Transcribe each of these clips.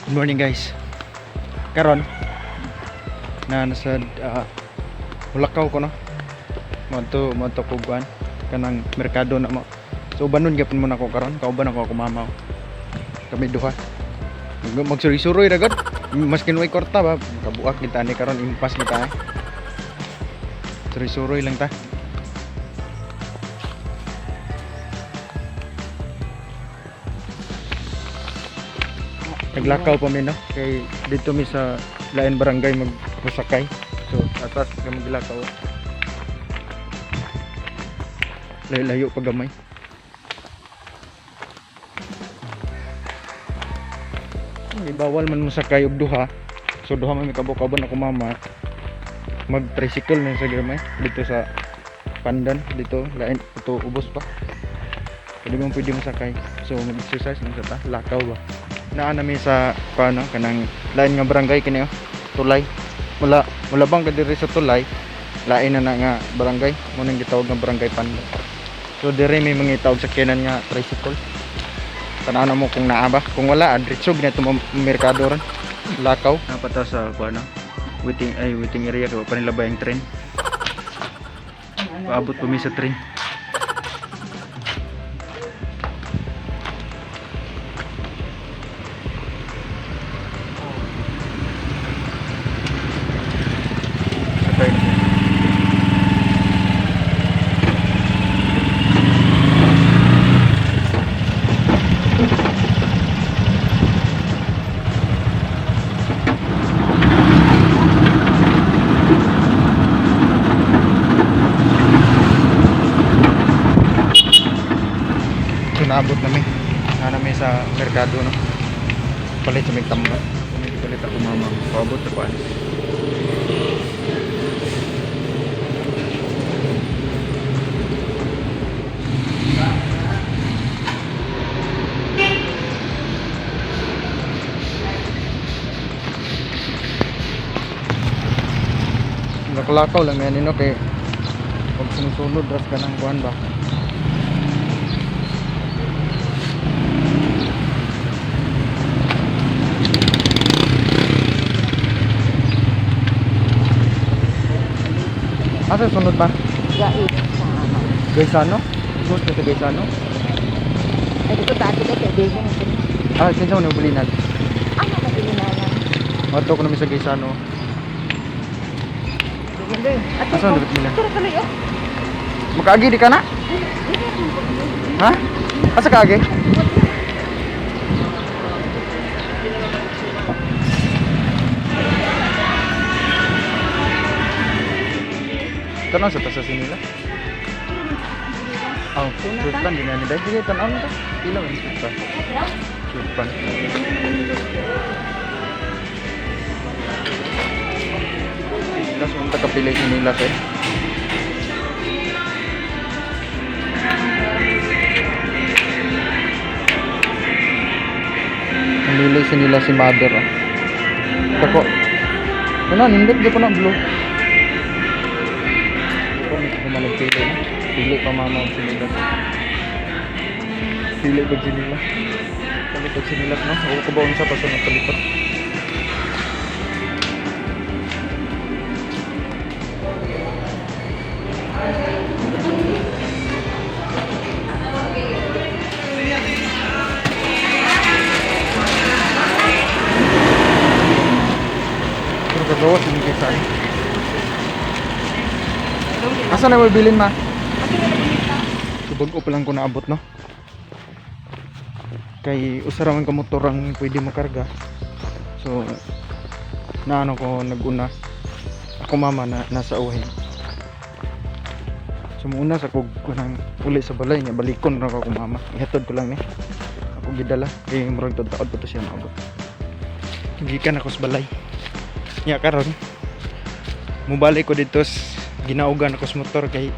Good morning, guys. Karon na nasa Mulakaw ko, no. Mo to ko kuan kanang merkado na mo. So ubanon gyapon mo nako karon, kauban ako ako mama. Kami duha. Magsuroy-suroy ra gud. Maskin way kwarta ba, kabuak kita ni karon, impas kita. Eh. Suroy-suroy lang ta. Naglakaw pa mi, no, kay dito mi sa lain barangay magpasakay. So atas ka maglakaw. Layo-layo pa gamay. Hindi bawal man mo sakay og duha. So duha man mi kabukaban ako mama. Mag tricycle na sa gamay dito sa Pandan dito lain ito ubos pa. Pwede mo pwede mo sakay. So mag-exercise lang sa ta, lakaw ba. Naa nami sa paano kanang lain nga barangay kini, oh, tulay. Mula mula bang ka diri sa tulay, lain na na nga barangay mo nang gitawag nga Barangay Pandan. So diri may mga itawag sa kinan nga tricycle. Tanaw na mo kung naa ba. Kung wala, diretso gina ito merkado ron. Lakaw. Napata sa kuano. Waiting ay waiting area kay pa nila ba yung train. Paabot pa mi sa train. Sakay na siya. So naabot nami. Na nami sa merkado, no. Palit sa may tambal. May palit ako mama. Paabot sa kuan. Nakalakaw lang yan, no, kay pag sumusunod ras ka ng kuan ba. Asa sunod ba? Gait sa ano. Gaisano? Sunod ka sa Gaisano? Ay, dito ta ato kay kaibigan. Ah, kinsa man bulinan? Ano ka na lang. Mato ko namin sa Gaisano. Ato. Asa dapat nila? Ato ra tuloy oh. Makaagi di ka na? Ha? Asa ka agi? Tanaw sa tasa sinila. Oh, fruit pan din ani dai. Sige, tanaw na ta. Pila man fruit pan? Fruit pan. Las unta ka pili sinila kay. Namili sinila si mother, ah. Kako. Ano, nindot di pa na blue. Ko may ko man nagpili na. Pili pa mama og sinilas. Pili pag sinilas. Pili pag sinilas, no. Ako ko ba unsa pa sa nagpalikot. Pero kagawas ini kay saan. Asa na bilin ma? So bago pa lang ko naabot, no. Kay usa ra man ka motor ang pwede makarga. So naano ko naguna. Ako mama na nasa uwi. So muuna sa kog kunang uli sa balay niya, balikon ra ko ako mama. Ihatod ko lang ni. Ako gidala kay murag taod pa to siya maabot. Gikan ako sa balay. Nya karon mubalik ko dito ginaugan ako sa motor kay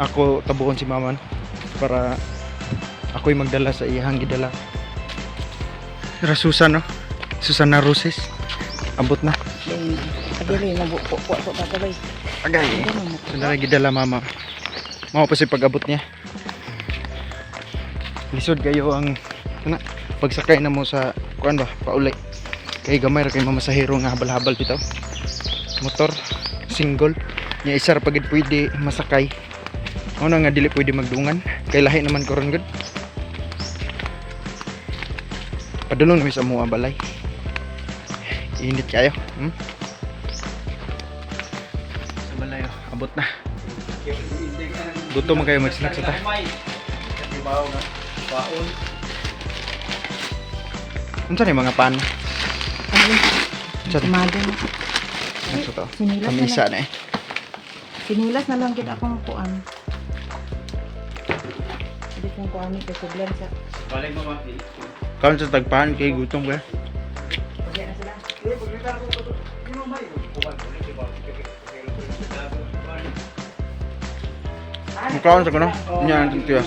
ako tabuon si mama, no? Para ako'y magdala sa iyahang gidala. Rasusa, no? Susana Roses. Abot na. Adili mo po po po ba. Agay. So na gidala mama. Mao pa si pag-abot niya. Lisod kayo ang ana. Pagsakay na mo sa kuan ba, pauli. Kay gamay ra kay mamasahero nga habal-habal bitaw. Motor single nya isa ra pagid pwede masakay. Mao na nga dili pwede magdungan kay lahi naman karon gud. Padulong na mi sa amoa balay. Init kayo. Sa balay oh, abot na. Gutom man kayo, mag-snack sa ta. Unsa ni mga pan? Unsa ni? Mado. Unsa to? Sinilas na Kamisa lang. na eh. Sinilas na lang kita akong kuan. Hindi kong kuan ni kay suglan sa. Kaon sa tagpahan kay gutom ka. Pagya na sila. Kaon sa kuno. Nya ang tiya.